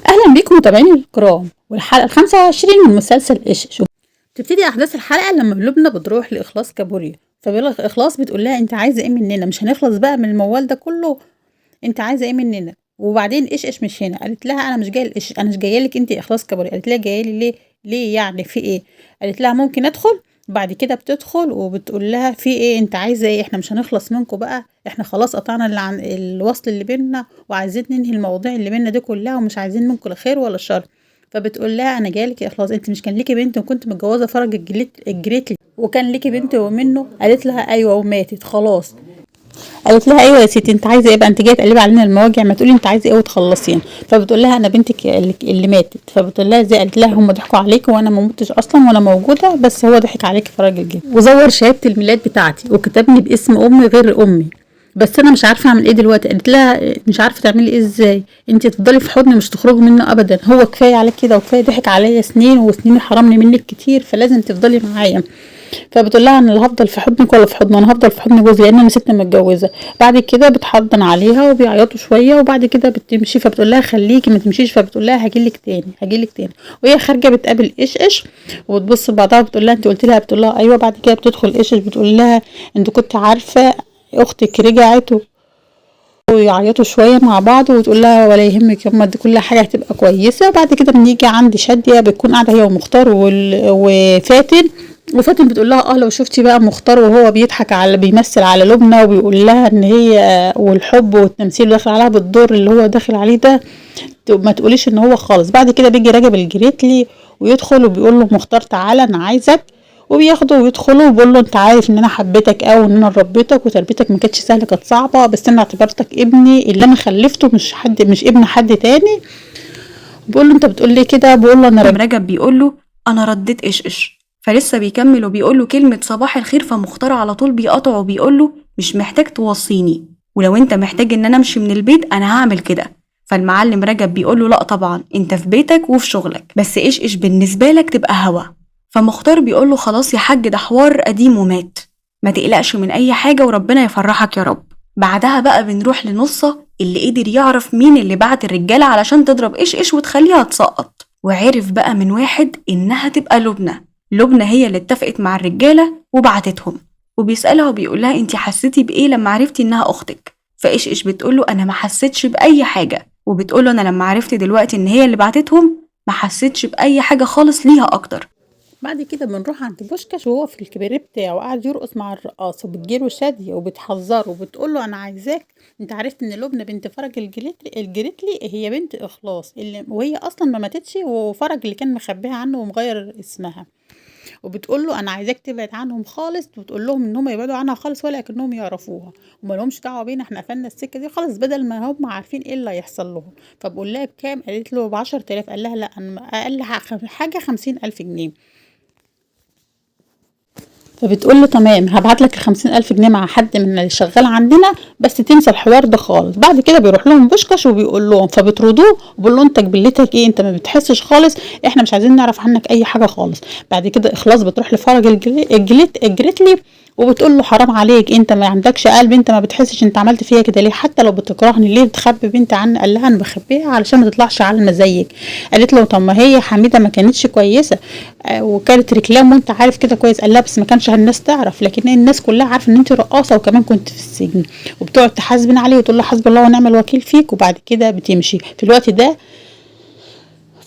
اهلا بيكم متابعيني الكرام، والحلقة 25 من مسلسل ايش. تبتدي احداث الحلقة لما لبنى بتروح لاخلاص كابوريا، فبيقول اخلاص بتقول لها انت عايزه ايه مننا؟ مش هنخلص بقى من الموال ده كله، انت عايزه ايه مننا؟ وبعدين ايش ايش مش هنا. قالت لها انا مش جاية لايش، انا مش جاية لك انت يا اخلاص كابوريا. قالت لها جاية لي ليه؟ ليه يعني في ايه؟ قالت لها ممكن ادخل؟ بعد كده بتدخل وبتقول لها في ايه؟ انت عايزه ايه؟ احنا مش هنخلص منكم بقى، احنا خلاص قطعنا اللي عن الوصل اللي بينا، وعايزين ننهي المواضيع اللي بينا دي كلها، ومش عايزين منكم لا خير ولا شر. فبتقول لها انا جاية لك يا اخلاص، انت مش كان ليكي بنت وكنت متجوزة فرج الجريتلي وكان ليكي بنت ومنه؟ قالت لها ايوه وماتت خلاص. قالت لها ايوه يا ستي، انت عايزه ايه بقى؟ انت جاية تقلبي علينا المواجع، ما تقولي انت عايزه ايه وتخلصين. فبتقول لها انا بنتك اللي ماتت. فبتقول لها ازاي؟ قالت لها هم ضحكوا عليك وانا ما متش اصلا وانا موجودة، بس هو ضحك عليك في راجل جدا وزور شهادة الميلاد بتاعتي وكتبني باسم امي غير امي، بس انا مش عارفه اعمل ايه دلوقتي. قالت لها مش عارفه تعملي ايه ازاي؟ انت تفضلي في حضني مش تخرجي منه ابدا، هو كفاية عليك كده وكفاية ضحك عليا سنين وسنين حرمني منك كتير، فلازم تفضلي معايا. فبتقول لها انا لا هفضل في حضنك ولا في حضنه، انا هفضل في حضن جوزي لان انا ست متجوزة. بعد كده بتحضن عليها وبيعيطوا شوية، وبعد كده بتمشي. فبتقول لها خليكي ما تمشيش، فبتقول لها هجيلك تاني هجيلك تاني. وهي خارجه بتقابل ايش ايش وبتبص لبعضها، بتقول لها انت قلت لها؟ بتقول لها ايوه. بعد كده بتدخل ايش ايش بتقول لها انت كنت عارفه اختك رجعت، ويعيطوا شوية مع بعض، وتقول لها ولا يهمك يما دي كل حاجة هتبقى كويسة. بعد كده بنيجي عند شاديه، بتكون قاعدة هي ومختار وفاتن، وفاتن بتقول لها لو شفتي بقى مختار وهو بيضحك على بيمثل على لبنى وبيقول لها ان هي والحب والتمثيل داخل عليها بالدور اللي هو داخل عليه ده، ما تقوليش ان هو خالص. بعد كده بيجي راجب الجريتلي ويدخل وبيقول له مختار تعالى انا عايزك، وبياخده ويدخلوا وبيقول له انت عارف ان انا حبيتك قوي وان انا ربيتك وتربيتك ما كانتش سهلة كانت صعبة، بس انا اعتبرتك ابني اللي انا خلفته، مش حد، مش ابن حد تاني. بيقول له انت بتقول ليه كده؟ بيقول له انا رجب بيقول له انا رديت ايش ايش. فلسه بيكمل وبيقول له كلمة صباح الخير، فمختار على طول بيقطعه وبيقول له مش محتاج توصيني، ولو انت محتاج ان انا امشي من البيت انا هعمل كده. فالمعلم رجب بيقول له لا طبعا انت في بيتك وفي شغلك، بس ايش ايش بالنسبة لك تبقى هوا. فمختار بيقول له خلاص يا حاج ده حوار قديم ومات، ما تقلقش من اي حاجة وربنا يفرحك يا رب. بعدها بقى بنروح لنصة اللي قدر يعرف مين اللي بعت الرجالة علشان تضرب ايش ايش وتخليها تسقط، وعرف بقى من واحد انها تبقى لبنى. لبنى هي اللي اتفقت مع الرجالة وبعتتهم. وبيسألها وبيقول لها انتي حسيتي بايه لما عرفتي انها اختك؟ فايش ايش بتقول له انا ما حسيتش باي حاجة، وبتقول له انا لما عرفت دلوقتي ان هي اللي بعتتهم ما حسيتش باي حاجة خالص ليها اكتر. بعد كده بنروح عند بوشكاش وهو في الكباريه بتاعه وقاعد يرقص مع الرقاص، وبتجيله شادية وبتحذره وبتقول له انا عايزاك، انت عرفت ان لبنى بنت فرج الجريتلي هي بنت اخلاص اللي وهي اصلا ما ماتتش، وفرج اللي كان مخبيها عنه ومغير اسمها. وبتقول له انا عايزاك تبعد عنهم خالص، وتقول لهم ان هم يبعدوا عنها خالص ولا كأنهم يعرفوها وما لهمش دعوه بينا، احنا قفلنا السكة دي خالص بدل ما هم عارفين ايه اللي هيحصل لهم. فبقول لها بكام؟ قالت له ب10,000. قال لها لا انا اقل حاجة 50,000 جنيه. فبتقول له تمام هبعت لك 50,000 جنيه مع حد من اللي شغال عندنا، بس تنسى الحوار ده خالص. بعد كده بيروح لهم بوشكاش وبيقول لهم، فبيطردوه وبيقول له انت جبلتك ايه؟ انت ما بتحسش خالص، احنا مش عايزين نعرف عنك اي حاجة خالص. بعد كده اخلاص بتروح لفرج الجريتلي وبتقول له حرام عليك، انت ما عندكش قلب، انت ما بتحسش، انت عملت فيا كده ليه؟ حتى لو بتكرهني ليه بتخبي بنت عني؟ قال لها انا بخبيها علشان ما تطلعش على زيك. قالت له طب ما هي حميده ما كانتش كويسة وكانت ركلام وانت عارف كده كويس. قال لها بس ما كانش الناس تعرف، لكن الناس كلها عارفه ان انت رقاصه وكمان كنت في السجن. وبتقعد تحاسبن عليه وتقول له حسب الله ونعم الوكيل فيك. وبعد كده بتمشي. في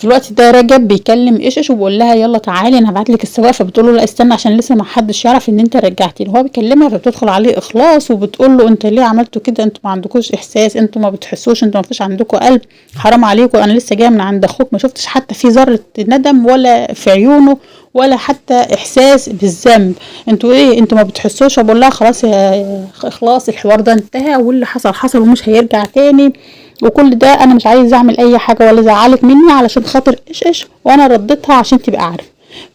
الوقت ده رجب بيكلم ايش وبيقول لها يلا تعالي انا هبعت لك السواق. فبتقول له لا استنى عشان لسه ما حدش يعرف ان انت رجعتني. وهو بيكلمها فبتدخل عليه اخلاص وبتقول له انت ليه عملتوا كده؟ انتوا ما عندكوش احساس، انتوا ما بتحسوش، انتوا ما فيش عندكم قلب، حرام عليكم، انا لسه جاية من عند اخوك ما شفتش حتى في ذره ندم ولا في عيونه ولا حتى احساس بالذنب، انتوا ايه؟ انتوا ما بتحسوش. بقول لها خلاص يا اخلاص الحوار ده انتهى واللي حصل حصل ومش هيرجع تاني، وكل ده انا مش عايز اعمل اي حاجة ولا ازعلك مني علشان خاطر ايش ايش، وانا رديتها عشان تبقى عارفه.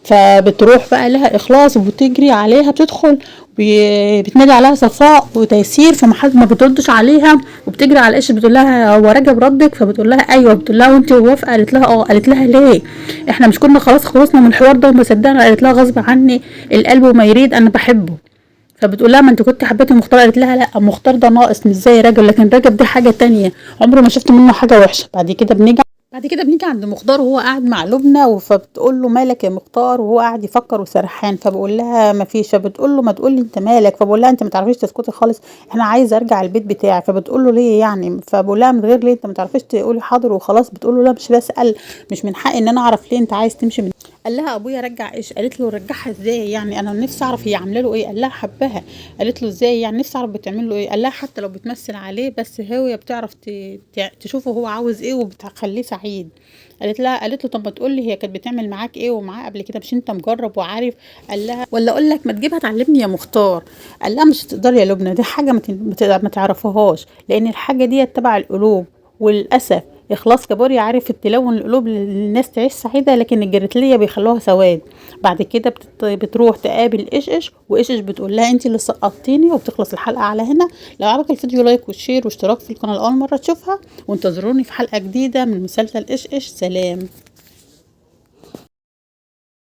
فبتروح بقى لها اخلاص وبتجري عليها، بتدخل بتنادي عليها صفاء وتيسير، فما حد ما بتردش عليها، وبتجري على ايش بتقول لها هو رجب ردك؟ فبتقول لها ايوه. بتقول لها وانت موافقة؟ قالت لها اه. قالت لها ليه؟ احنا مش كنا خلاص خلصنا من الحوار ده وما صدقنا؟ قالت لها غصب عني، القلب وما يريد، انا بحبه. فبتقول لها ما انت كنت حبيتي مختار؟ قالت لها لا مختار ده ناقص مش زي رجب، لكن رجب ده حاجة تانية عمره ما شفت منه حاجة وحشة. بعد كده بنيجي بعد كده بنيجي عند مختار وهو قاعد مع لبنى، فبتقول له مالك يا مختار، وهو قاعد يفكر وسرحان، فبقول لها ما فيش، فبتقول له ما تقول لي انت مالك، فبقول لها انت ما تعرفيش تسكتي خالص، انا عايزه ارجع البيت بتاعي، فبتقول له ليه يعني، فبقول لها من غير ليه، انت ما تعرفيش تقولي حاضر وخلاص، بتقول له لا مش بسأل، مش من حقي ان انا اعرف ليه انت عايز تمشي من. قال لها ابويا رجع ايش، قالت له رجعها ازاي يعني، انا نفسي اعرف هي عامله له ايه، قال لها حبها، قالت له ازاي يعني، نفسي اعرف بتعمل له ايه، قال لها حتى لو بتمثل عليه بس هي بتعرف تشوفه هو عاوز ايه وبتخليه سعيد. قالت له طب ما تقول لي هي كانت بتعمل معاك ايه ومعاه قبل كده، مش انت مجرب وعارف. قال لها ولا اقول لك ما تجيبها تعلمني يا مختار. قال لها مش هتقدري يا لبنى، دي حاجة ما تعرفوهاش، لان الحاجة دي تبع القلوب، وللاسف اخلاص كابوريا عارف تلون القلوب للناس تعيش سعيدة، لكن الجرتليه بيخلوها سواد. بعد كده بتروح تقابل ايش ايش، وايش ايش بتقول لها انت اللي سقطتيني، وبتخلص الحلقة على هنا. لو عجبك الفيديو like و share واشتراك في القناة لاول مرة تشوفها، وانتظروني في حلقة جديدة من مسلسل ايش ايش. سلام.